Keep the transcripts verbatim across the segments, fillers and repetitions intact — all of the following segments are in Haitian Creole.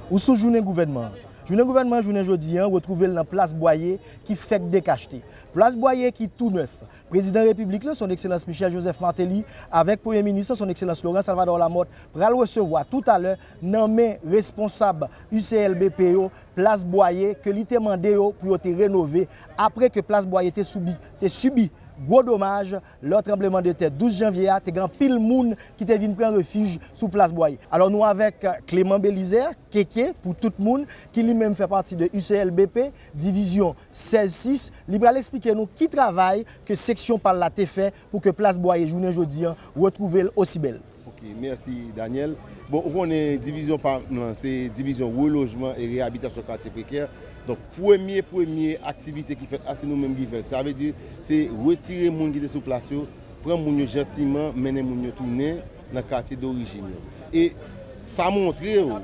Ou sou jounen gouvènman an. Jounen gouvènman an, jounen jodi an, retwouve l nan plas Bwaye ki fèk dekachte. Plas Bwaye ki tou nèf. Prezidan Repiblik la, Son Ekselans Michel Joseph Martelly, avèk Premye Minis la, Son Ekselans Laurent Salvador Lamothe, pral resevwa toutalè nan men responsab U C L B P yo, plas Bwaye ke li te mande yo pou yo te renove apre ke plas Bwaye te soubi, te sibi gwo domaj lè tranblemanntè douz janvye a, te gen anpil moun ki te vin pran refij sou plas Bwaye. Alò, nou avèk Clément Belizaire, Keke, pou tout moun, ki li menm fè pati de U C L B P, divizyon sèz sis, li pral eksplike nou ki travay ke seksyon pa l la te fè pou ke plas Bwaye jounen jodi an retwouve l osi bèl. Ok, mèsi Daniel. Bon, ou konnen divizyon pa m lan, se divizyon relojman e reyabitasyon katye prekè. Donk, premye, premye aktivite ki fèt la, se nou menm ki fè l. Sa vle di, se retire moun ki te sou plas yo, pran moun yo jantiman, mennen moun yo tounen nan katye dorijin yo. E sa montre w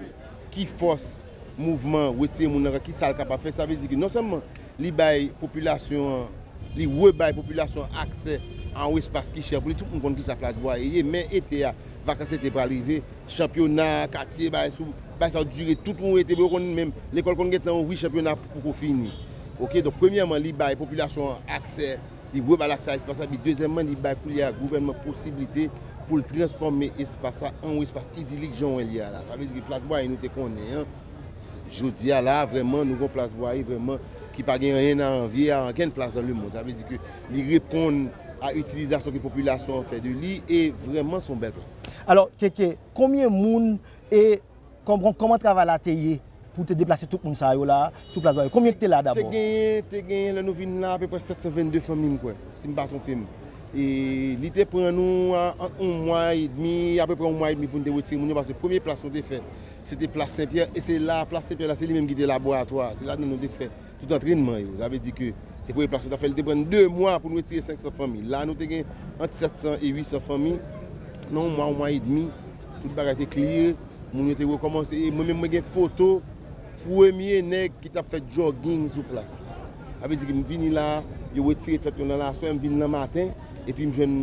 ki fòs mouvman retire moun nan, ki sa l kapab fè. Sa vle di ke non sèlman li bay popilasyon an, li rebay popilasyon an aksè a yon espas ki chè pou li. Tout moun konn kisa plas Bwaye ye, men ete a, vakans ete pral rive, chanpyona, katye, bagay sou, bagay sa yo dire tout yon ete, yo konn menm, lekòl konn gentan ouvri, chanpyona poko fini. Ok, donk premyèman, li bay popilasyon an aksè, li rebay l aksè a espas la, epi dezyèmman, li bay koulye a gouvènman posiblite pou l transfòme espas la an yon espas idilik jan w wè l ye a la. Sa vle di ke plas Bwaye nou te konnen an, jodi a la, vrèman, nou gon plas Bwaye, vrèman, ki pa gen anyen a anvye a ankenn plas nan lemonn. Sa vle di ke li reponn a itilizasyon ke popilasyon an fè de li, e vrèman, se yon bèl plas. Alò, Keke, konbyen moun e kòman, kòman travay la te ye pou te deplase tout moun sa yo la sou plas Bwaye? Konbyen ki te la dabò? Te genyen, te genyen, lè nou vin la, apeprè sèt san vennde fanmi, m kwè, si m pa twonpe m. E li te pran nou a, ant yon mwa edmi, apeprè yon mwa edmi pou n te retire moun yo, paske premye plas nou te fè, se te plas Senpyè, e se la, plas Senpyè la, se li menm ki te laboratwa, se ladan nou te fè tout antrènman yo. Sa vle di ke se premye plas nou t ap fè, li te pran n de mwa pou n retire senk san fanmi. La, nou te gen ant sèt san e uit san fanmi, nan yon mwa, yon mwa edmi, tout bagay te clear, moun yo te rekòmanse, e mwen menm, mwen gen foto premye nèg ki t ap fè jogging sou plas la. Sa vle di ke m vini la, yo retire tèt yo nan laswè, m vin nan maten, epi m jwenn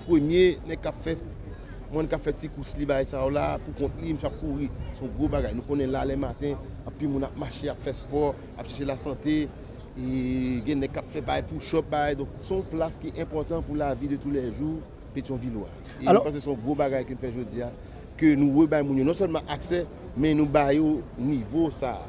premye nèg k ap fè, mwen k ap fè ti kous li bagay sa yo la, pou kont li, misye ap kouri. Se yon gwo bagay. Nou konnen la, lè maten, anpil moun ap mache, ap fè spò, ap chèche lasante, e gen nèg k ap fè bagay push up, bagay. Donk, se yon plas ki enpòtan pou lavi de toulèjou petyonvilwa. E nou panse se yon gwo bagay ke n fè jodi a, ke nou rebay moun yo non sèlman aksè, men nou ba yo nivo sa a.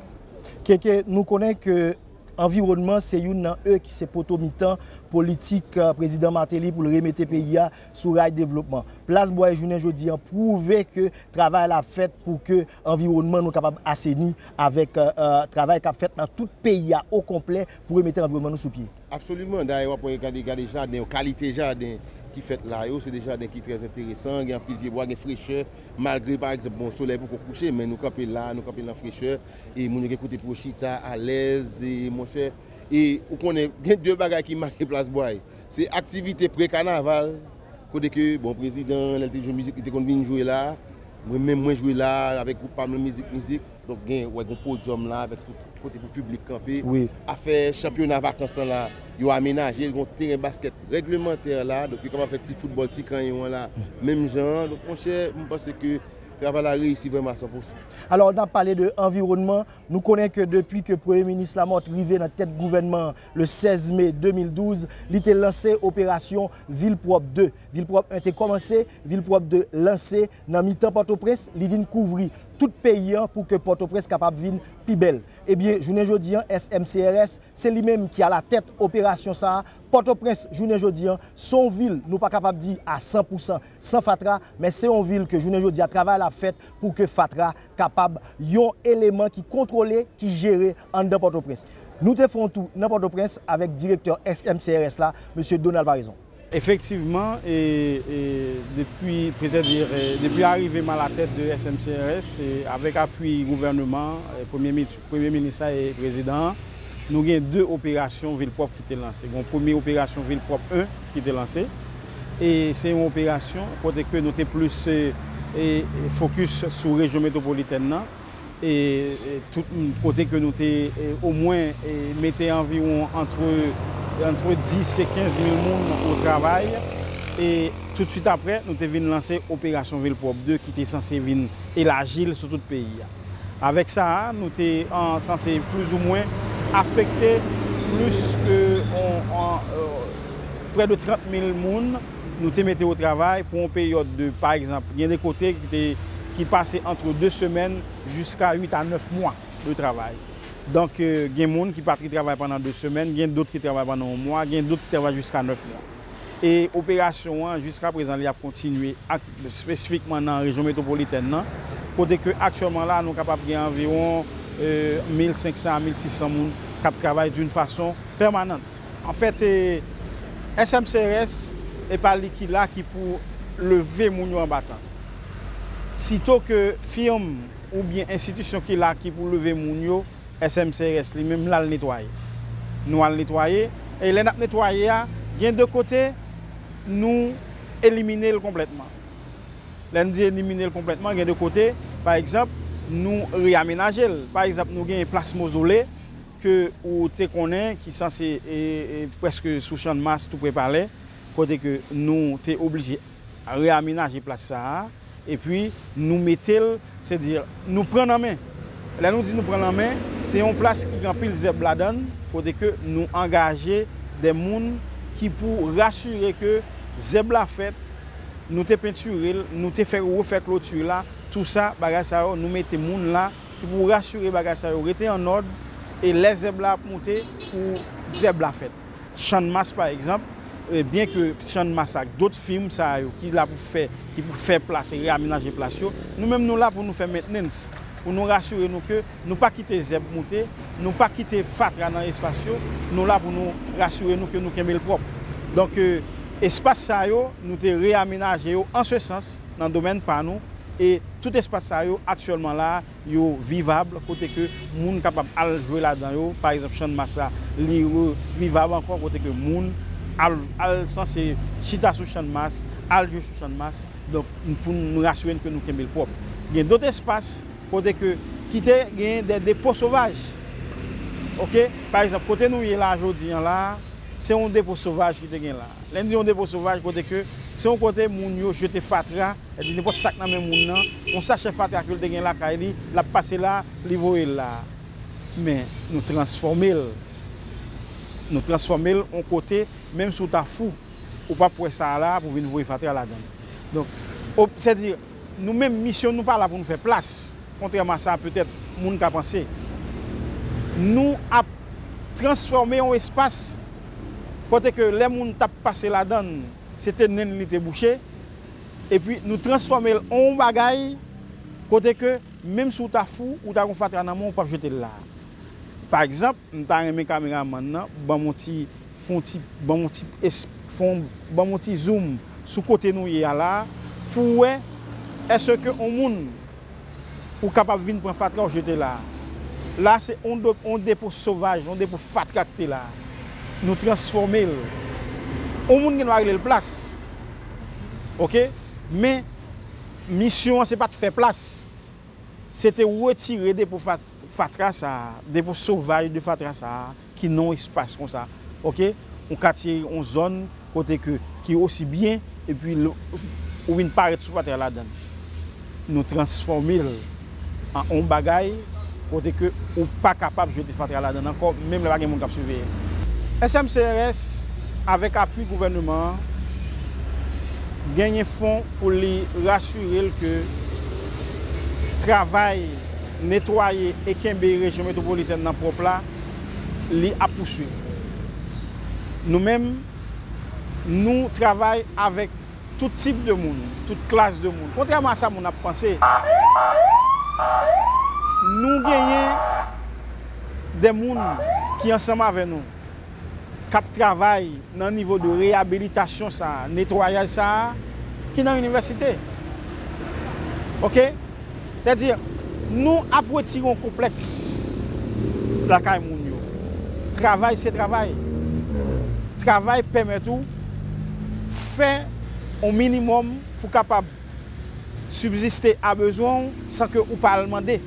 Keke, nou konnen ke anviwònman se youn nan E ki se poto mitan politik, eh, Prezidan Martelly pou l remete peyi a sou ray devlopman. Plas Bwaye jounen jodi an pwouve ke travay la ap fèt pou ke anviwònman nou kapab aseni avèk, eh, eh, travay k ap fèt nan tout peyi a okonplè pou remete anviwònman nou sou pye. Absoliman. Dayè, w ap wè, gade, gade jaden yo, kalite jaden ki fèt la yo, se de jaden ki trè enteresan, gen anpil pyebwa, gen frechè, malgre, pa egzanp, bon, solèy poko kouche, men nou kanpe la, nou kanpe nan frechè, e moun yo gen kote pou yo chita, alèz, e monchè, e ou konnen, gen de bagay ki make plas Bwaye. Se aktivite pre-kanaval, kote ke, bon, prezidan, lè l te jwe mizik, li te konn vin jwe la, mwen menm, mwen jwe la, avèk gwoup pa m, Mizik Mizik. Donk, gen, wè, gen podyòm la avèk tout kote pou piblik kanpe. Wi. Afè chanpyona vakans lan la, yo amenaje, gen yon teren baskèt règlemantè la, donk yo kapab fè ti foutbòl, ti kanyon an la, menm jan an. Donk, monchè, m panse ke travay la reyisi vrèman a san pousan. Alò, n ap pale de anviwònman. Nou konnen ke depi ke Premye Minis Lamothe rive nan tèt gouvènman an le sèz me de mil douz, li te lanse operasyon Vil Pwòp de. Vil Pwòp en te kòmanse, Vil Pwòp de lanse nan mitan Pòtoprens, li vin kouvri tout peyi an pou ke Pòtoprens kapab vin pi bèl. Ebyen, jounen jodi an, S M C R S, se li menm ki alatèt operasyon sa a. Pòtoprens, jounen jodi an, se yon vil nou pa kapab di a san pou san san fatra, men se yon vil ke jounen jodi a, travay la ap fèt pou ke fatra kapab yon eleman ki kontwole, ki jere anndan Pòtoprens. Nou te fè yon tou nan Pòtoprens avèk direktè S M C R S la, mesye Donald Paraison. Efektivman, e, e, depi, petèt, e, depi arive m alatèt de S M C R S, e, avèk apui gouvènman an, e, premye mi-, premye minis la e prezidan an, nou gen de operasyon vil pwòp ki te lanse. Gen yon premye operasyon vil pwòp en ki te lanse. E se yon operasyon kote ke nou te plis, e, e, e, fokis sou rejyon metwopolitèn nan. E, e, tout, kote ke nou te, e, omwen, e, mete anviwon antre, antre dis e kenz mil moun o travay. E toutswit apre, nou te vin lanse operasyon vil pwòp de ki te sanse vin elaji l sou tout peyi a. Avèk sa a, nou te an, sanse plizoumwen afekte plis ke on, on, euh, prè de trant mil moun nou te mete o travay pou yon peryòd de, pa egzanp, gen de kote ki te, ki pase antre de semèn jiska uit a nèf mwa de travay. Donk, euh, gen moun ki pa t retravay pandan de semèn, gen dòt ki travay pandan yon mwa, gen dòt ki travay jiska nèf mwa. E operasyon an, jiska prezan, li ap kontinye ak, espesifikman nan rejyon metwopolitèn nan, kote ke aktyèlman la, nou kapab gen anviwon, euh, mil senk san a mil sis san moun k ap travay d'une façon permanente. Anfèt, eh, S M C R S, e pa li ki la ki pou leve moun yo anba tant. Sito ke firm oubyen enstitisyon ki la ki pou leve moun yo, S M C R S li menm, l al netwaye. Nou al netwaye, e lè n ap netwaye a, gen de kote, nou elimine l konplètman. Lè n di elimine l konplètman, gen de kote, pa egzanp, nou reyamenaje l. Pa egzanp, nou gen plas Mozole ke ou te konnen ki sanse, e, e, prèske sou Channmas, tou pre palè, kote ke nou te oblije reyamenaje plas sa a, epi nou mete l, sètadi nou pran nan men. Lè nou di nou pran nan men, se yon plas ki gen anpil zèb ladan l, kote ke nou angaje de moun ki pou rasire ke zèb la fèt, nou te pentire l, nou te fè, refè kloti la, tou sa, bagay sa yo, nou mete moun la ki pou rasire bagay sa yo rete an òd, e lè zèb la ap moute, pou zèb la fèt. Channmas, pa egzanp, e, byen ke Channmas ak dòt firm sa yo ki la pou fè, ki pou fè plas e reyamenaje plas yo, nou menm nou la pou nou fè maintenance, pou nou rasire nou ke nou pa kite zèb moute, nou pa kite fatra nan espas yo, nou la pou nou rasire nou ke nou kenbe l pwòp. Donk, e, espas sa yo, nou te reyamenaje yo an se sans nan domèn pa nou, e tout espas sa yo aktyèlman la, yo vivab, kote ke moun kapab al jwe ladan yo. Pa egzanp, Channmas la, li revivab ankò, kote ke moun al, al sanse chita sou Channmas, al jwe sou Channmas. Donk, pou nou rasire n ke nou kenbe l pwòp. Gen dòt espas kote ke, ki te gen de depo sovaj. Oke? Pa egzanp, kote nou ye la jodi an la, se yon depo sovaj ki te gen la. Lè n di yon depo sovaj, kote ke se yon kote moun yo jete fatra, sètadi nenpòt sa k nan men moun nan, yon sachè fatra ke l te gen lakay li, l ap pase la, li voye l la. Men, nou transfòme l. Nou transfòme l yon kote, menm si w ta fou, ou p ap wè sa a la pou vin voye fatra ladan l. Donk, ob-, sètadi, nou menm, misyon nou pa la pou nou fè plas, kontrèman a sa petèt moun ka panse. Nou ap transfòme yon espas kote ke lè moun t ap pase ladan l, se te nen l li te bouche, epi nou transfòme l an yon bagay kote ke menm si w ta fou, ou ta gon fatra nan men w, ou p ap jete l la. Pa egzanp, m ta renmen kameramann nan ban m yon ti, fè yon ti, ban m yon ti es-, fè yon, ban m yon ti zoom sou kote nou ye a la, pou w wè èske yon moun ou kapab vin pran fatra w jete la. La se yon do-, yon depo sovaj, yon depo fatra ki te la. Nou transfòme l. Yon moun gen dwa rele l plas. Oke? Men, misyon an se pa t fè plas. Se te retire depo fat-, fatra sa a, depo sovaj de fatra sa a, ki nan yon espas konsa. Oke? Yon katye, yon zòn kote ke, ki osi byen, epi l-, ou vin parèt sou fatra ladan l. Nou transfòme l an yon bagay kote ke ou pa kapab jete fatra ladan l ankò, menm lè pa gen moun k ap siveye. S M C R S, avèk apui gouvènman an, genyen fon pou li rasire l ke travay netwaye e kenbe rejyon metwopolitèn nan pwòp la, li ap pouswiv. Nou menm, nou travay avèk tout tip de moun, tout klas de moun. Kontrèman a sa moun ap panse, nou genyen de moun ki ansanm avè nou, k ap travay nan nivo de reyabilitasyon sa a, netwayaj sa a, ki nan inivèsite. Oke? Sètadi, nou ap retire yon konplèks lakay moun yo. Travay se travay. Travay pèmèt ou fè yon minimòm pou kapab sibziste a bezwen w san ke ou pa al mande.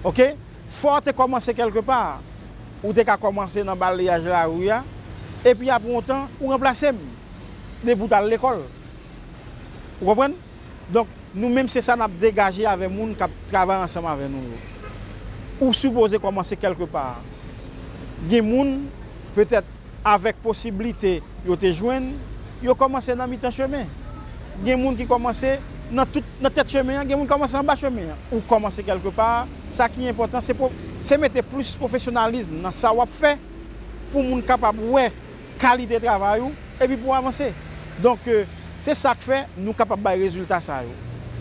Oke? Fò w te kòmanse kèlkepa. Ou te ka kòmanse nan balayaj lari a, epi apre yon tan, ou ranplase m depi w t al lekòl. Ou konprann? Donk, nou menm se sa n ap degaje avè moun k ap travay ansanm avè nou yo. Ou sipoze kòmanse kèlke pa. Gen moun, petèt, avèk posiblite yo te jwenn, yo kòmanse nan mitan chemen. Gen moun ki kòmanse nan tout, nan tèt chemen an, gen moun kòmanse anba chemen an. Ou kòmanse kèlke pa, sa ki enpòtan, se po-, se mete plis pwofesyonalizm nan sa w ap fè, pou moun kapab wè kalite travay ou, epi pou avanse. Donk, eh, se sa k fè nou kapab bay rezilta sa yo.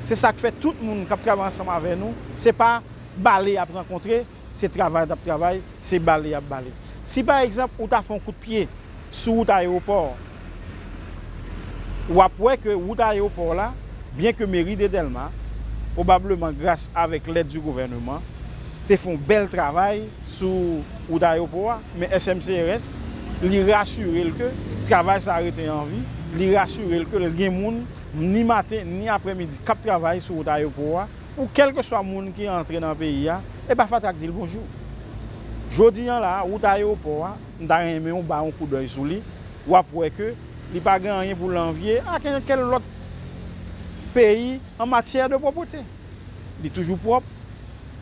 Se sa k fè tout moun k ap travay ansanm avè nou, se pa bale y ap rankontre, se travay n ap travay, se bale y ap bale. Si pa egzanp, ou ta fè yon kout pye sou wout ayewopò, w ap wè ke wout ayewopò la, byen ke meri de Dèlma, pwobableman gras avèk lèd di gouvèneman, te fè yon bèl travay sou wout ayewopò a, men S M C R S, li rasire l ke travay sa a rete an vi, li rasire l ke l gen moun, ni maten, ni aprèmidi, k ap travay sou wout ayewopò a, pou kèlkeswa moun ki antre nan peyi a, e pa fatra k di l bonjou. Jodi a la, wout ayewopò a, m ta renmen w bay yon koudèy sou li, w ap wè ke li pa gen anyen pou l anvye a kenken lòt peyi an matyè de pwòpte. Li toujou pwòp,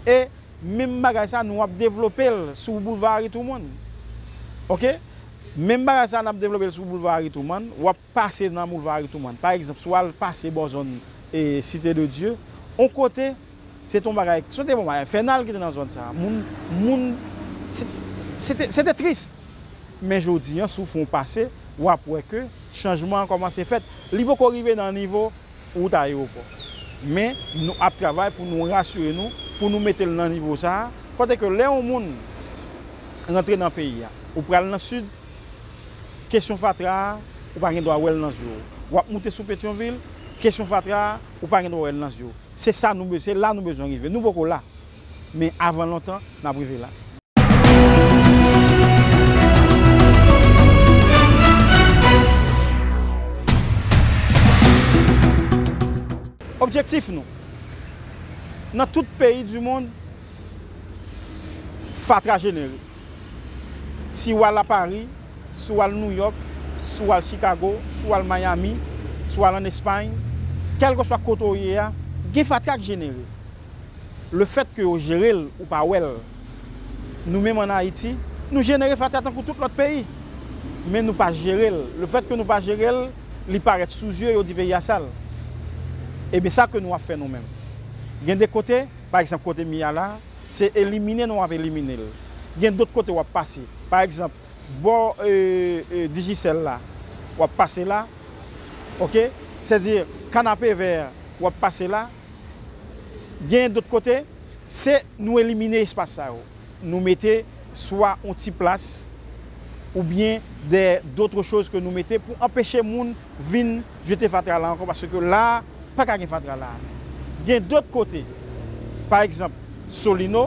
e menm bagay sa, nou ap devlope l sou boulva Harry Truman. Oke? Menm bagay sa, n ap devlope l sou boulva Harry Truman, w ap pase nan boulva Harry Truman. Pa egzanp, si w al pase bò zòn, e, Cité de Dieu, on kote, se te yon bagay, se te yon bagay enfènal ki te nan zòn sa. Moun, moun, se, se te, se te tris. Men jodi a, si w fè yon pase, w ap wè ke chanjman an kòmanse fèt. Li poko rive nan nivo wout ayewopò. Men, nou ap travay pou nou rasire nou, pou nou mete l nan nivo sa a, kote ke lè yon moun rantre nan peyi a, ou pral nan sid, kesyon fatra a, ou pa gen dwa wè l nan zye w. W ap moute sou Petyonvil, kesyon fatra a, ou pa gen dwa wè l nan zye w. Se sa nou be-, se la nou bezwen rive. Nou poko la. Men avan lontan, n ap rive la. Objektif nou, nan tout peyi di mond, fatra jenere. Si w al a Pari, si w al Nouyòk, si w al Chikago, si w al Miami, si w al ann Espay, kèlkeswa kote w ye a, gen fatra k jenere. Lefètke yo jere l, ou pa wè l. Nou menm ann Ayiti, nou jenere fatra tankou tout lòt peyi. Men nou pa jere l. Lefètke nou pa jere l, li parèt sou zye, yo di peyi a sal. Ebyen, sa ke nou ap fè nou menm. Gen de kote, pa egzanp, kote m ye a la, se elimine nou ap elimine l. Gen dòt kote w ap pase. Pa egzanp, bò, e, e, Digicel la, w ap pase la, oke? Sètadi, Kanapevè, w ap pase la. Gen dòt kote, se nou elimine espas sa yo. Nou mete swa yon ti plas oubyen dè dòt choz ke nou mete pou anpeche moun vin jete fatra la ankò, paske la a pa ka gen fatra la a. Gen dòt kote, pa egzanp, Solino,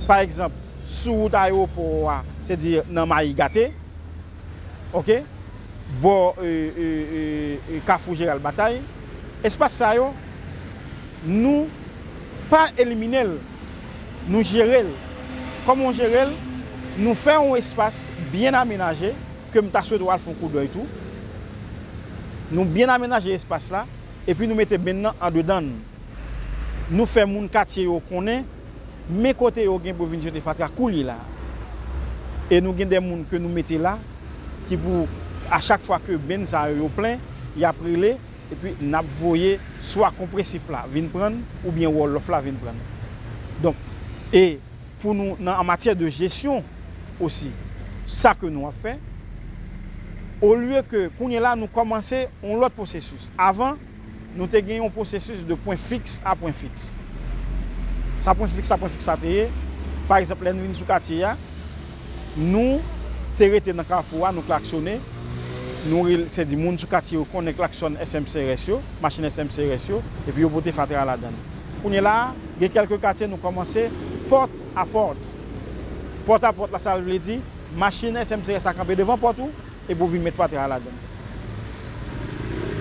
pa egzanp, sou wout ayewopò a, sètadi nan Mayi Gate, oke, bò, e, e, e, e, Kafou Jeral Batay, espas sa yo, nou pa elimine l, nou jere l. Kòman w jere l? Nou fè yon espas byen amenaje, ke m ta swete w al fè yon koudèy tou. Nou byen amenaje espas la, epi nou mete benn nan andedan l. Nou fè moun katye yo konnen, men kote yo gen pou vin jete fatra koulye la. E nou gen de moun ke nou mete la, ki pou, a chak fwa ke benn sa yo, yo plen, y ap rele, epi n ap voye swa konpresif la vin pran l, oubyen wòlòf la vin pran l. Donk, e pou nou, nan, an matyè de jesyon osi, sa ke nou ap fè, olye ke kounye la nou kòmanse yon lòt pwosesis. Avan, nou te gen yon pwosesis de pwen fiks a pwen fiks. Sa pwen fiks a pwen fiks sa te ye, pa egzanp, lè n vin sou katye a, nou te rete nan kafou a, nou klaksonnen, nou rele, sètadi moun sou katye yo konnen klaksòn S M C R S yo, machin S M C R S yo, epi yo pote fatra a ladan l. Kounye la a, gen kèlke katye nou kòmanse pòt a pòt. Pòt a pòt la, sa vle di, machin S M C R S la kanpe devan pòt ou, epi w vin met fatra a ladan l.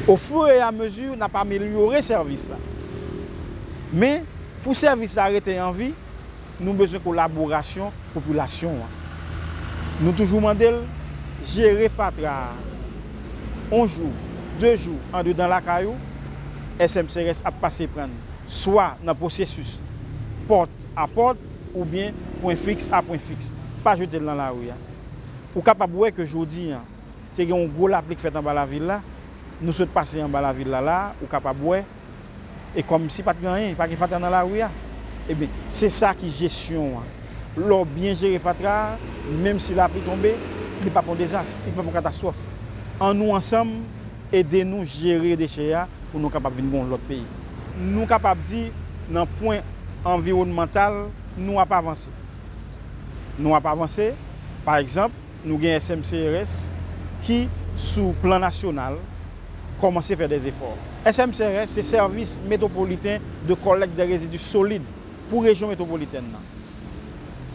Au fur et à mesure, n ap amelyore sèvis la. Men, pou sèvis la rete an vi, nou bezwen kolaborasyon popilasyon an. Nou toujou mande l jere fatra a yon jou, de jou, andedan lakay ou, S M C R S ap pase pran swa nan pwosesis pòt a pòt oubyen pwen fiks a pwen fiks. Pa jete l nan lari a. Ou kapab wè ke jodi a, te gen yon gwo lapli k fèt anba lavil la. Nou sot pase anba lavil la la, ou kapab wè. E kòmsi pa t gen anyen, pa gen fatra nan lari a. Ebyen, se sa ki jesyon an. Lè w byen jere fatra a, menm si lapli tonbe, li p ap yon dezas, li p ap yon katastwòf. Ann nou ansanm ede nou jere dechè a pou nou kapab vin yon lòt peyi. Nou kapab di, nan pwen anviwònmantal, nou ap avanse. Nou ap avanse, pa egzanp, nou gen S M C R S ki, sou plan nasyonal, kòmanse fè dè zefò. S M C R S se Service Métropolitain de Collecte des Résidus Solides pou rejyon metwopolitèn nan.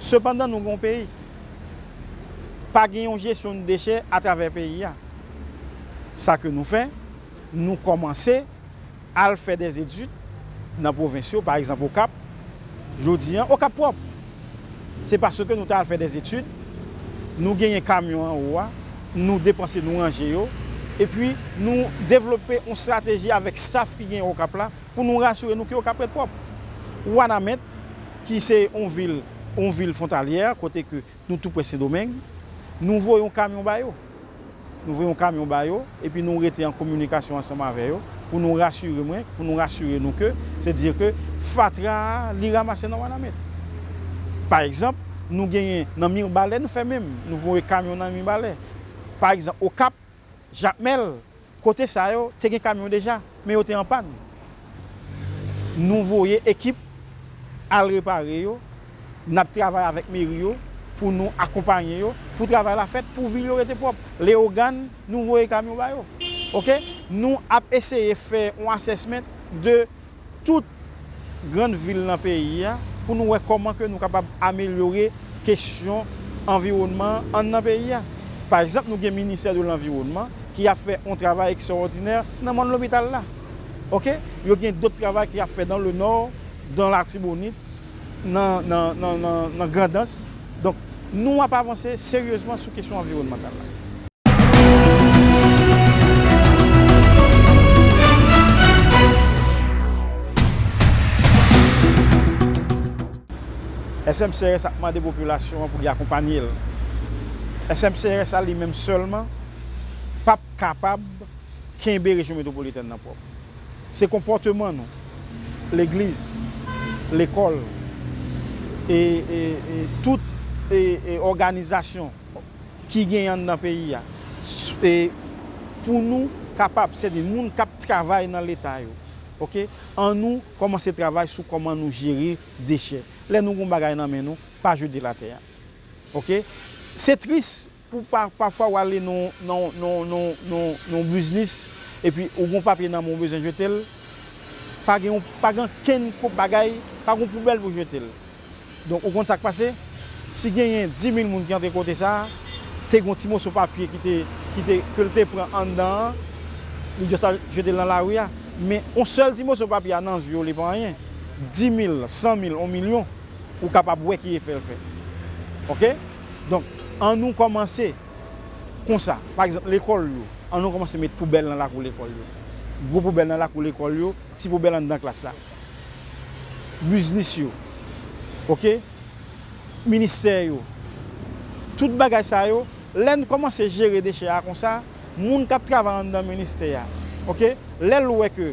Sepandan, nou gen yon peyi. Pa gen yon jesyon de dechè atravè peyi a. Sa ke nou fè, nou kòmanse al fè dè etid nan pwovens yo, pa egzanp, Okap. Jodi a, Okap pwòp. Se paske nou te al fè dè etid, nou genyen kamyon anwo a, nou depanse, nou ranje yo, epi nou devlope yon estrateji avèk staff ki gen Okap la pou nou rasire nou ke Okap ret pwòp. Wanament, ki se yon vil, yon vil fwontalyè, kote ke nou tou prè Sendomeng, nou voye yon kamyon ba yo. Nou voye yon kamyon ba yo, epi nou rete an kominikasyon ansanm avè yo, pou nou rasire mwen, pou nou rasire nou ke, se di ke fatra a, li ranmase nan Wanament. Pa egzanp, nou genyen nan Mibalè, nou fè menm, nou voye kamyon nan Mibalè. Pa egzanp, Okap, Jakmèl, kote sa yo, te gen kamyon deja, men yo te an pàn. Nou voye ekip al repare yo, n ap travay avèk meri yo pou nou akonpaye yo, pou travay la fèt, pou vil yo rete pwòp. Leyogàn, nou voye kamyon ba yo. Oke? Nou ap eseye fè yon assessment de tout grann vil nan peyi a pou nou wè kòman ke nou kapab amelyore kesyon anviwònman an nan peyi a. Pa egzanp, nou gen Ministè de Lanviwònman ki ap fè yon travay ekstraòdinè nan mòn lopital la. Oke? Yo gen dòt travay ki ap fè dans le Nord, dans Latibonit, nan, nan, nan, nan, nan Grandans. Donk, nou ap avanse seryezman sou kesyon anviwònmantal la. S M C R S ap mande popilasyon an pou li akonpanye l. S M C R S a li menm sèlman p ap kapab kenbe rejyon metwopolitèn nan pwòp. Se konpòteman nou, legliz, lekòl, e, e, e tout, e, e òganizasyon ki genyen anndan peyi a. E pou nou kapab, sèdi moun k ap travay nan Leta yo, oke, annou kòmanse travay sou kòman nou jere dechè. Lè nou gen yon bagay nan men nou, pa jete l atè a. Oke? Se tris pou pa, pafwa w ale nan, nan, nan, nan, nan, nan yon biznis, epi ou gen yon papye nan men w, ou bezwen jete l, pa gen yon, pa gen ankenn ko-, bagay, pa gen yon poubèl pou jete l. Donk, ou konn sa k pase? Si genyen dis mil moun ki antre kote sa a, te gen yon ti moso papye ki te, ki te, ke l te pran anndan an, li just al jete l nan lari a. Men yon sèl ti moso papye a nan zye w, li pa anyen. Dis mil, san mil, yon milyon, ou kapab wè ki efè l fè. Oke? Donk, annou kòmanse konsa. Pa egzanp, lekòl yo. Annou kòmanse met poubèl nan lakou lekòl yo. Gwo poubèl nan lakou lekòl yo, ti poubèl anndan klas la. Biznis yo. Oke? Ministè yo. Tout bagay sa yo, lè n kòmanse jere dechè a konsa, moun k ap travay anndan ministè a, oke? Lè l wè ke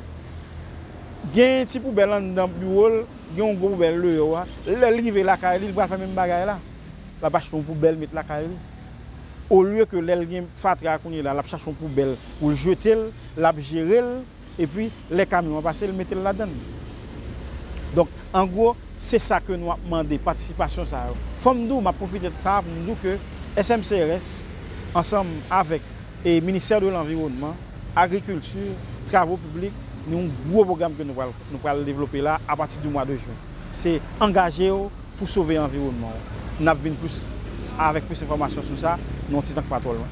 gen ti poubèl anndan biwo l, gen yon gwo poubèl deyò a, lè l rive lakay li, li pral fè menm bagay la. L ap achte yon poubèl met lakay li. Olye ke lè l gen fatra kounye la, l ap chache yon poubèl pou l jete l, l ap jere l, epi lè kamyon an pase, l mete l ladan l. Donk, an gwo, se sa ke nou ap mande, patisipasyon sa yo. Fò m di w, m ap pwofite de sa a pou m di w ke S M C R S, ansanm avèk, e, Ministè de Lanviwònman, Agrikilti, Travo Piblik, nou yon gwo pwogram ke nou pral, nou pral devlope la apati di mwa de jen. Se angaje w pou sove anviwònman w. N ap vin plis, avèk plis enfòmasyon sou sa, nan yon ti tan k pa twò lwen.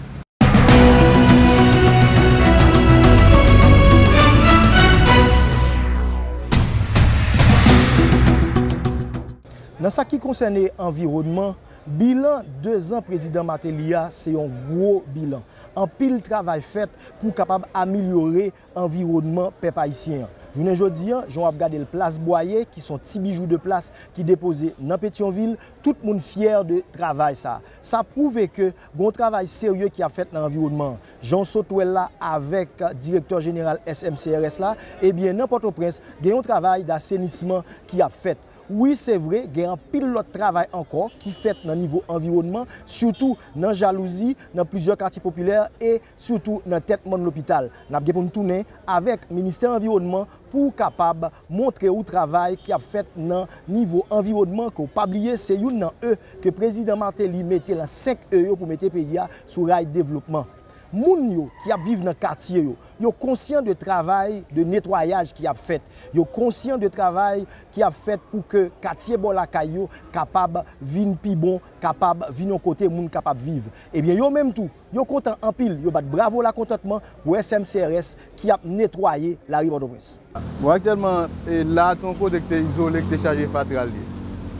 Nan sa ki konsène anviwònman, bilan dezan Prezidan Martelly a se yon gwo bilan. Anpil travay fèt pou kapab amelyore anviwònman pèp ayisyen an. Jounen jodi a, jan w ap gade l, plas Bwaye, ki se yon ti bijou de plas ki depoze nan Petyonvil, tout moun fyè de travay sa. Sa pwouve ke gen yon travay serye ki ap fèt nan anviwònman an. Jan w sot wè l la avèk direktè jeneral S M C R S la, ebyen, nan Pòtoprens, gen yon travay dasenisman ki ap fèt. Wi, se vre, gen anpil lòt travay ankò ki fèt nan nivo anviwònman, sitou nan Jalouzi, nan plizyè katye popilè e sitou nan tèt mòn Lopital. N ap gen pou n tounen avèk Ministè Anviwònman pou w kapab montre w travay k ap fèt nan nivo anviwònman, ke w pa bliye se youn nan E ke Prezidan Martelly mete lan senk E yo pou mete peyi a sou ray devlopman. Moun yo ki ap viv nan katye yo, yo konsyan de travay de netwayaj ki ap fèt. Yo konsyan de travay ki ap fèt pou ke katye bò lakay yo kapab vin pi bon, kapab vin yon kote moun kapab viv. Ebyen, yo menm tou, yo kontan anpil, yo bat bravo lakontantman pou S M C R S ki ap netwaye lari Pòtoprens. Bon, aktyèlman, e, la a se yon kote ki te izole, ki te chaje fatra l ye.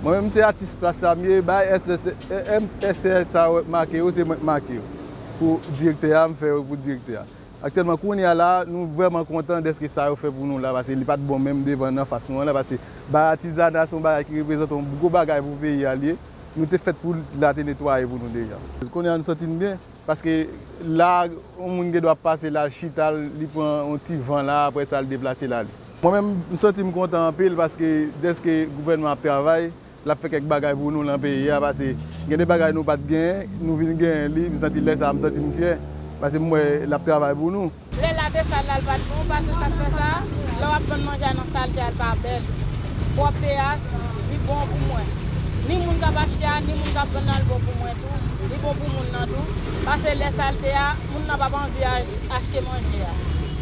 Mwen menm se atis plas la m ye, bay S S, M S S sa yo make yo, se mwen k make yo. Pou direktè a, m fè yo pou direktè a. Aktyèlman, kounye a la, nou vrèman kontan dèske sa yo fè pou nou la, paske li pa t bon menm devan nan fas nou an la, paske bay atizana se yon bagay ki reprezante yon gwo bagay pou peyi a l ye. Nou te fèt pou la te netwaye pou nou deja. Kounye a nou santi n byen. Paske la, yon moun gen dwa pase la, l chita, li pran yon ti van la, apre sa, l deplase l ale. Mwen menm, m santi m kontan anpil paske dèske gouvènman ap travay, l ap fè kèk bagay pou nou lan peyi a, paske gen de bagay nou pa t genyen, nou vin genyen li, m santi lè sa a, m santi m fyè, paske m wè l ap travay pou nou. Lè la te sal la, l pa t bon, pa se sa k fè sa, lè w ap vann manje a nan salte a, l pa bèl. Pwòpte a, li bon pou mwen. Ni moun k ap achte a, ni moun k ap vann nan, l bon pou mwen tou. Li bon pou moun nan tou. Pase lè salte a, moun nan p ap anvi achte manje a.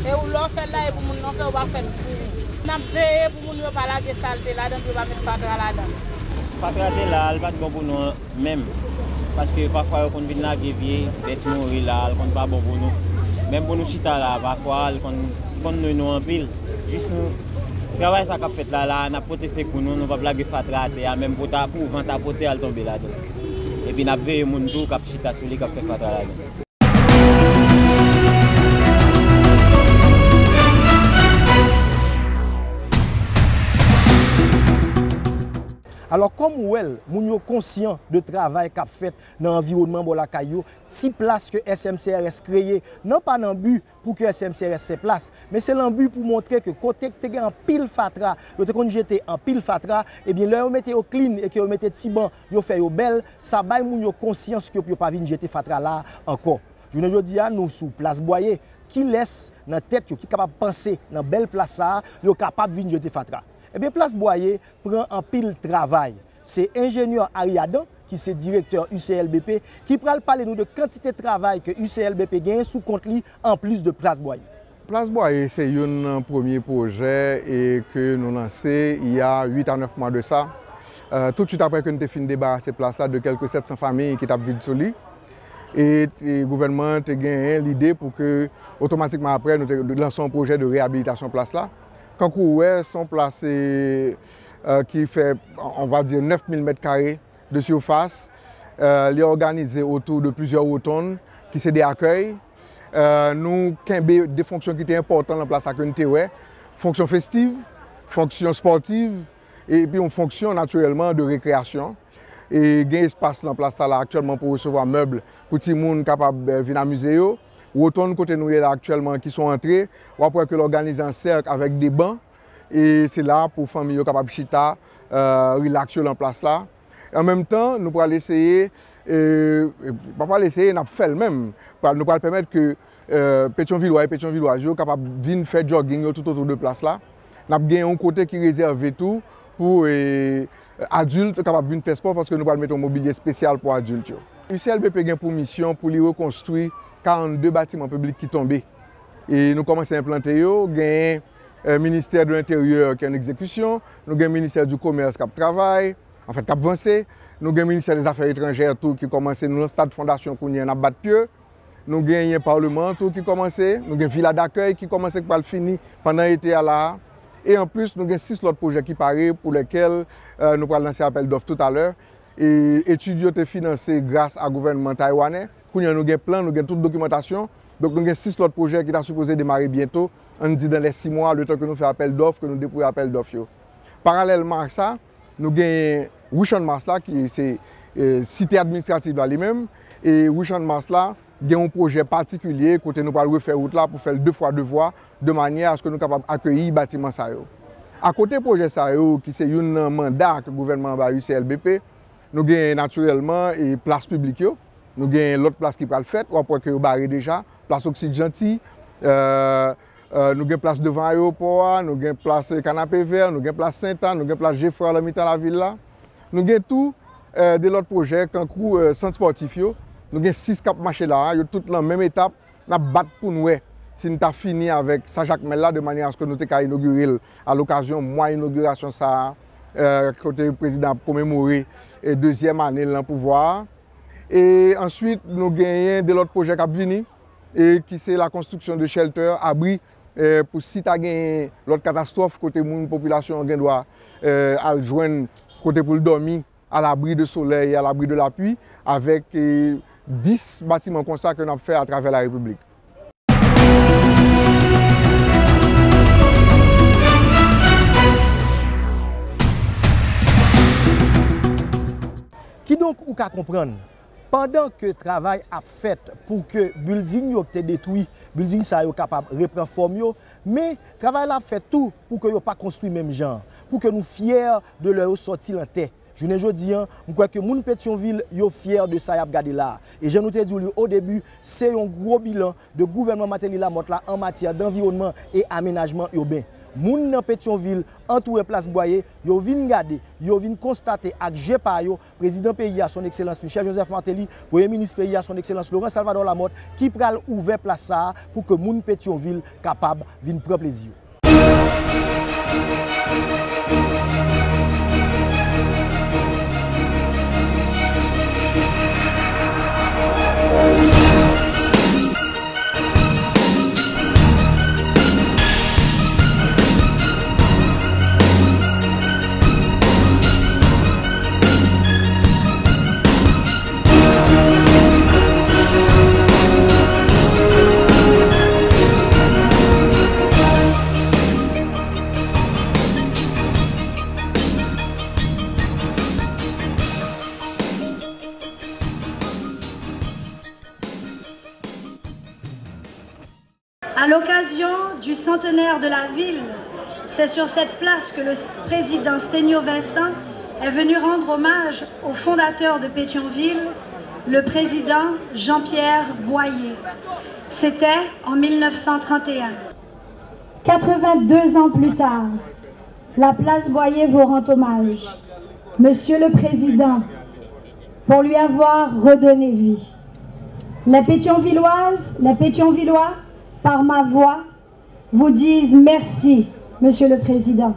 E ou lè w fè l la, e pou moun nan w fè, ou pa fè l pou ou. N ap veye pou moun yo pa lage salte ladan l, pou yo pa met fatra ladan l. Fatra te la, l pa t bon pou nou menm. Paske pafwa yo konn vin lage vye bèt mouri la, l konn pa bon pou nou. Menm pou nou chita la, pafwa, l konn, li konn nwi nou anpil. Jis nou, travay sa k ap fèt la, la, n ap pote sekou nou, nou p ap lage fatra atè a, menm pou ta, pou van ta pote al tonbe ladan l. Epi n ap veye moun tou k ap chita sou li, k ap fè fatra ladan l. Alò, kòm ou wè l, moun yo konsyan de travay k ap fèt nan anviwònman bò lakay yo, ti plas ke S M C R S kreye, non pa nan bi pou ke S M C R S fè plas, men se lan bi pou montre ke kote k te gen anpil fatra, yo te konn jete anpil fatra, ebyen, lè yo mete yo klin e ke yo mete ti ban, yo fè yo bèl, sa bay moun yo konsyans ke pou yo pa vin jete fatra la ankò. Jounen jodi a, nou sou plas Bwaye. Kilès nan tèt yo ki kapab panse nan bèl plas sa a, yo kapab vin jete fatra? Ebyen, plas Bwaye pran anpil travay. Se enjenyè Ariadan, ki se direktè U C L B P, ki pral pale nou de kantite travay ke U C L B P genyen sou kont li, anplis de plas Bwaye. Plas Bwaye se youn nan premye pwojè e ke nou lanse il y a uit a nèf mwa de sa. Euh, toutswit apre ke nou te fin debarase plas la de kèlke sèt san fanmi ki t ap viv sou li, e, e gouvènman an te genyen lide pou ke otomatikman apre nou te lanse yon pwojè de reyabilitasyon plas la. Kankou ou wè, se yon plas e, euh, ki fè, on va dire, nèf mil mèt kare de surface. Euh, li òganize otou de plizyè wotonn ki se de akèy. Euh, nou kenbe de fonksyon ki te enpòtan nan plas la ke n te wè, fonksyon festiv, fonksyon spòtiv, epi yon fonksyon natirèlman de rekreyasyon. E gen espas nan plas sa la aktyèlman pou resevwa mèb pou timoun kapab, euh, vin amize yo. Wotonn kote nou ye la aktyèlman ki se yon antre, w ap wè ke l òganize an sèk avèk de ban. E se la pou fanmi yo kapab chita, euh, rilaks yo lan plas la. An menm tan, nou pral eseye, e, e, pa pral eseye, n ap fè l menm. Pral, nou pral pèmèt ke, e, Petyonvilwa e Petyonvilwaz yo kapab vin fè jogging yo toutotou de plas la. N ap gen yon kote ki rezève tou pou, e, adilt kapab vin fè spò paske nou pral mete yon mobilye espesyal pou adilt yo. U C L B P gen pou misyon pou li rekonstwi karannde batiman piblik ki tonbe. E nou kòmanse enplante yo, genyen, e, Ministè de Lenteryè ki an egzekisyon, nou gen Ministè di Komès k ap travay, anfèt, k ap vanse. Nou gen Ministè dè Zafè Etranjè tou ki kòmanse, nou nan stad fondasyon kounye a, n ap bat pye. Nou genyen Palman an tou ki kòmanse. Nou gen Vila dakèy ki kòmanse, ki pral fini pandan ete a la a. E anplis, nou gen sis lòt pwojè ki pare pou lèkèl, e, nou pral lanse apèl dòf toutalè. E etid yo te finanse gras a gouvènman taywanè. Kounye a nou gen plan, nou gen tout dokimantasyon. Donk nou gen sis lòt pwojè ki ta sipoze demare byento, ann di dans les six mois, letan ke nou fè apèl dòf, ke nou depoze apèl dòf yo. Paralèlman ak sa, nou gen Rue Channmas la, ki se, e, site administrativ la li menm, e Rue Channmas la, gen yon pwojè patikilye kote nou pral refè wout la pou fè l de fwa de vwa, de manyè aske nou kapab akeyi batiman sa yo. Akote pwojè sa yo, ki se youn nan manda ke gouvènman an ba U C L B P, nou gen natirèlman, e, plas piblik yo, nou gen lòt plas ki pral fèt, w ap wè ke yo bare deja, plas Oksid Janti, e, e, nou gen plas devan ayewopò a, nou gen plas Kanapevè, nou gen plas Sentàn, nou gen plas Jefra nan mitan lavil la. Nou gen tou, e, de lòt pwojè, kankou, e, sant spòtif yo. Nou gen sis k ap mache la a, yo tout nan menm etap. N ap bat pou n wè si n ta fini avèk sa Jakmèl la, de manyè aske nou te ka inogire l a lokazyon mwa inogirasyon sa a, e, kote prezidan ap komemore, e, dezyèm ane l nan pouvwa a. E answit, nou genyen de lòt pwojè k ap vini, e ki se la konstriksyon de shelter, abri, e, pou si ta genyen lòt katastwòf kote moun, popilasyon an gen dwa, e, al jwenn kote pou l dòmi, à l'abri de soleil, à l'abri de la pluie, avèk, e, dis batiman konsa ke n ap fè atravè la Repiblik. Kidonk, ou ka konprann, pandan ke travay ap fèt pou ke bilding yo ki te detwi, bilding sa yo kapab repran fòm yo, men travay la ap fèt tou pou ke yo pa konstwi menm jan, pou ke nou fyè de lè yo sòti lan tè. Jounen jodi an, m kwè ke moun Petyonvil yo fyè de sa y ap gade la a. E jan nou te di w li o debi, se yon gwo bilan de gouvènman Martelly Lamothe la an matyè d'anviwònman e amenajman iben. Moun nan Petyonvil, antoure Plas Bwaye, yo vin gade, yo vin konstate ak je pa yo, prezidan peyi a, Son Ekselans Michel Joseph Martelly, premye minis peyi a, Son Ekselans Laurent Salvador Lamothe, ki pral ouvè plas sa a pou ke moun Petyonvil kapab vin pran plezi yo. À l'occasion du centenaire de la ville, c'est sur cette place que le président Sténio Vincent est venu rendre hommage au fondateur de Pétion-Ville, le président Jean-Pierre Boyer. C'était en mille neuf cent trente et un. Quatre-vingt-deux ans plus tard, la place Boyer vous rend hommage, Monsieur le Président, pour lui avoir redonné vie. Les Pétionvilloises, les Pétionvillois, par ma voix, vous disent merci, Monsieur le Président.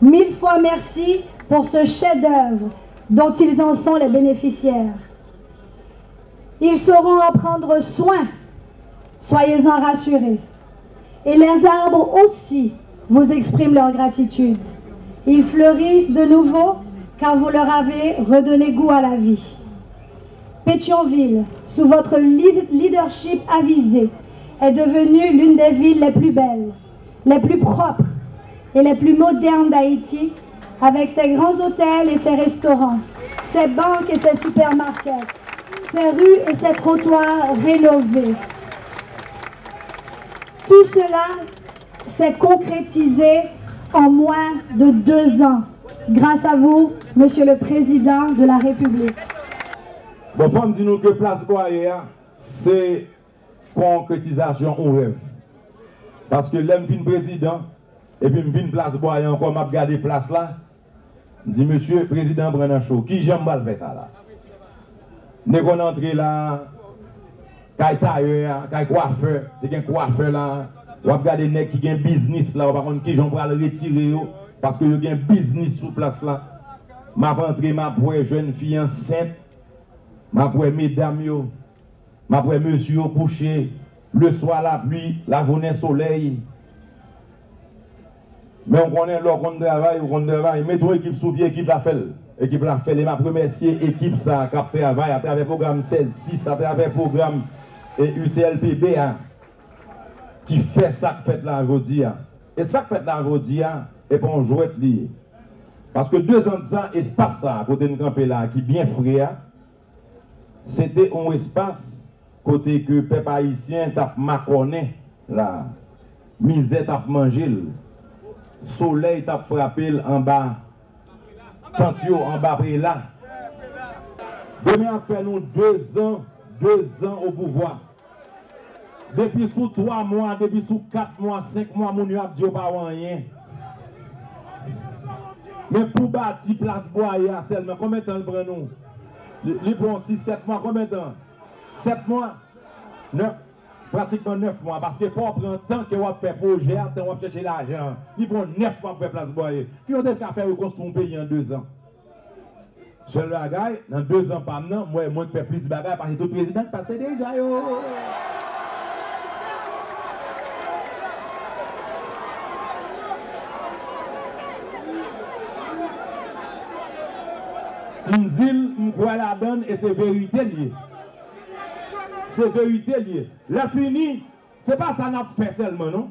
Mille fois merci pour ce chef-d'œuvre dont ils en sont les bénéficiaires. Ils sauront en prendre soin, soyez-en rassurés. Et les arbres aussi vous expriment leur gratitude. Ils fleurissent de nouveau car vous leur avez redonné goût à la vie. Pétion-Ville, sous votre leadership avisé, est devenue l'une des villes les plus belles, les plus propres et les plus modernes d'Haïti, avec ses grands hôtels et ses restaurants, ses banques et ses supermarkets, ses rues et ses trottoirs rénovés. Tout cela s'est concrétisé en moins de deux ans, grâce à vous, Monsieur le Président de la République. Bon, fò m di nou ke plas Bwaye a, se konkretizasyon yon rèv. Paske lè m fin prezidan, epi m vin plas Bwaye ankò, m ap gade plas la, m di, "Mesye, prezidan pran nan cho. Kijan m pral fè sa la?" M te konn antre la, kay tayè a, kay kwafè, te gen kwafè la, w ap gade nèg ki gen biznis la, w pa konn kijan w pral retire yo, paske yo gen biznis sou plas la. M ap antre, m ap wè jèn fi ansent, m ap wè medam yo, m ap wè mesye yo kouche, le swa lapli, lavonnen solèy. Men w konnen lè w konn travay, ou konn travay. Mete yon ekip sou pye, ekip la fè l. Ekip la fè li, m ap remèsye ekip sa a k ap travay atravè pwogram sèz sis, atravè pwogram, e, U C L P B a, ki fè sa k fèt la jodi a. E sa k fèt la jodi a, e pa yon jwèt li ye. Paske de zan de sa, espas sa a, kote n kanpe la a, ki byen fre a, se te yon espas kote ke pèp ayisyen t ap makònen la. Mizè t ap manje l. Solèy t ap frape l anba tant yo, anba prela. Demen ap fè nou de zan, de zan o pouvwa. Depi sou twa mwa, depi sou kat mwa, senk mwa, moun yo ap di yo pa wè anyen. Men pou bati plas Bwaye a sèlman, konbyen tan l pran nou? Li, li pran sis, sèt mwa, konbyen tan? Sèt mwa? Nèf, pratikman nèf mwa, paske fò w pran tan ke w ap fè pwojè a, tan w ap chèche lajan an. Li pran nèf mwa pou fè plas Bwaye. Kijan w te ka fè rekonstwi yon peyi an de zan? Sèl bagay, nan de zan pa m nan, m wè mwen k fè plis bagay pase tout prezidan k pase deja yo. M di l, m kwè ladan l e se verite l ye. Se verite l ye. Lè fini, se pa sa n ap fè sèlman, non.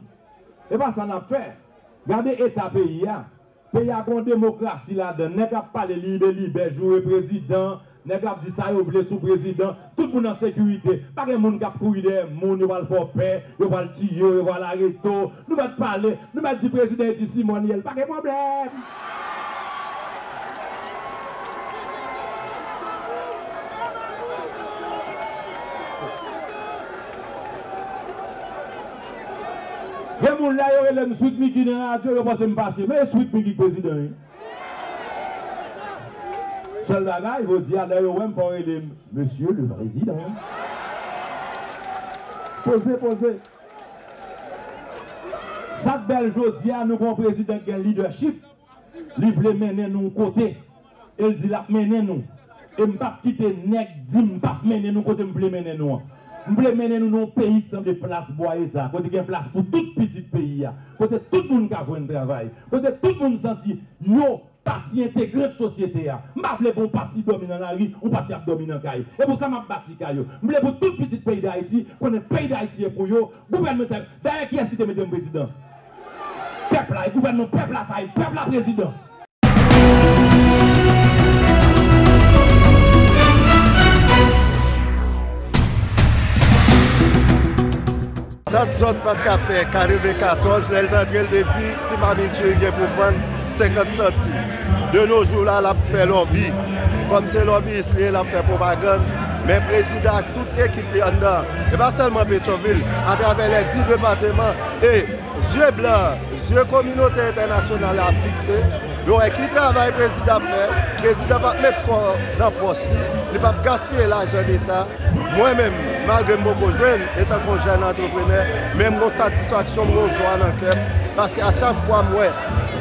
Se pa sa n ap fè. Gade eta peyi a. Peyi a gon demokrasi ladan l. Nèg ap pale libe libe, joure prezidan. Nèg ap di sa yo vle sou prezidan. Tout moun an sekirite. Pa gen moun k ap kouri dèyè moun, yo pral fè w pè, yo pral tiye w, yo pral arete w. Nou mèt pale, nou mèt di prezidan e di Simòn ye l, pa gen pwoblèm. Gen moun la yo rele m Sweet Micky nan radyo, yo panse m fache. Men e Sweet Micky k prezidan, wi. Sèl bagay, jodi a, lè yo wè m, fò yo rele m Monsieur le Président. Poze, poze. Sa k bèl jodi a, nou gon prezidan k gen leadership. Li vle mennen nou kote. E l di l ap mennen nou. E m p ap kite nèg di m p ap mennen nou kote m vle mennen nou an. M vle mennen nou nan yon peyi k sanble plas Bwaye sa, kote gen plas pou tout pitit peyi a, kote tout moun ka jwenn travay, kote tout moun santi yo pati entegrant sosyete a. M pa vle pou yon pati dòmi nan lari, yon pati ap dòmi nan kay. E pou sa m ap bati kay yo. M vle pou tout pitit peyi Dayiti konnen peyi Dayiti e pou yo. Gouvènman sa, dayè kiyès ki te mete m prezidan? Pèp la, e gouvènman pèp la sa ye, pèp la prezidan. Sa t zòt pa t ka fè katrevennkatròz, lè l t antre, l te di ti mamit cheri gen pou vann senkant santim. De nos jours la, l ap fè lòbi. Kòm se lòbiyis li ye, l ap fè pwopagann. Men prezidan ak tout ekip li anndan, e pa sèlman Petyonvil, atravè lè dis depatman, e zye blan, zye kominote entènasyonal la fikse. Yo wè ki travay prezidan ap fè. Prezidan p ap met kò nan pòch li, li p ap gaspiye lajan leta. Mwen menm, malgre m poko jwenn, etanke yon jèn antreprenè, men m gon satisfaksyon, m gon jwa nan kè m, paske a chak fwa m wè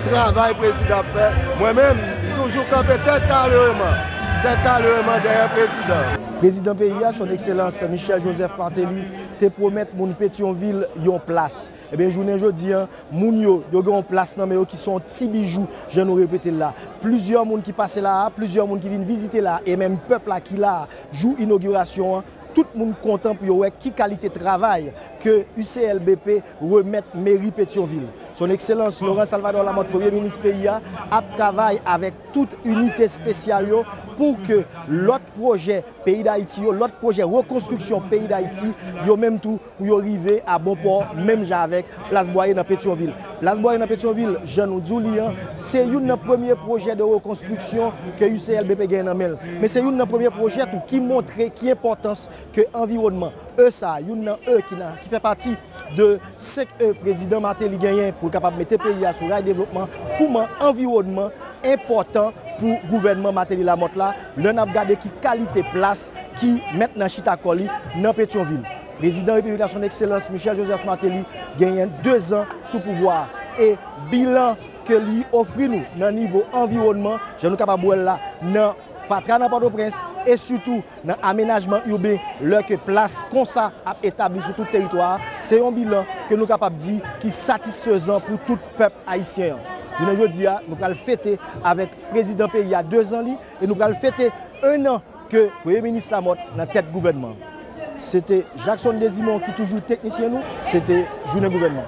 travay prezidan ap fè, mwen menm, m toujou kanpe tèt kalereman, tèt kalereman dèyè prezidan. Prezidan peyi a, Son Ekselans Michel Joseph Martelly, te pwomèt moun Petyonvil yon plas. Ebyen, jounen jodi a, moun yo, yo gen yon plas nan men yo ki se yon ti bijou, jan nou repete l la. Plizyè moun ki pase la a, plizyè moun ki vin vizite la a, e menm pèp la ki la a, jou inogirasyon an, tout moun kontan pou yo wè ki kalite travay ke U C L B P remèt meri Petyonvil. Son Ekselans Laurent Salvador Lamothe, Premye Minis peyi a, ap travay avèk tout inite espesyal yo pou ke lòt pwojè peyi Dayiti yo, lòt pwojè rekonstriksyon peyi Dayiti yo menm tou, pou yo rive a bon pò, menm jan avèk plas Bwaye nan Petyonvil. Plas Bwaye nan Petyonvil, jan nou di w li an, se youn nan premye pwojè de rekonstriksyon ke U C L B P gen nan men l. Men se youn nan premye pwojè tou ki montre ki enpòtans ke anviwònman, E sa a, youn nan E ki nan, ki fè pati de senk E prezidan Martelly genyen pou l kapab mete peyi a sou ray devlopman, kouman anviwònman enpòtan pou gouvènman Martelly Lamothe la, lè n ap gade ki kalite plas ki mèt nan chita kò li nan Petyonvil. Prezidan Repiblik la, Son Ekselans Michel Joseph Martelly, genyen de zan sou pouvwa a, e bilan ke li ofri nou nan nivo anviwònman, jan nou kapab wè l la, nan fatra nan Pòtoprens, e sitou nan amenajman iben, lè ke plas konsa ap etabli sou tout teritwa a, se yon bilan ke nou kapab di ki satisfezan pou tout pèp ayisyen an. Jounen jodi a, nou pral fete avèk prezidan peyi a dezan li, e nou pral fete ennan ke Premye Minis Lamothe nan tèt gouvènman. Se te Jackson Desimond ki toujou teknisyen nou, se te jounen gouvènman.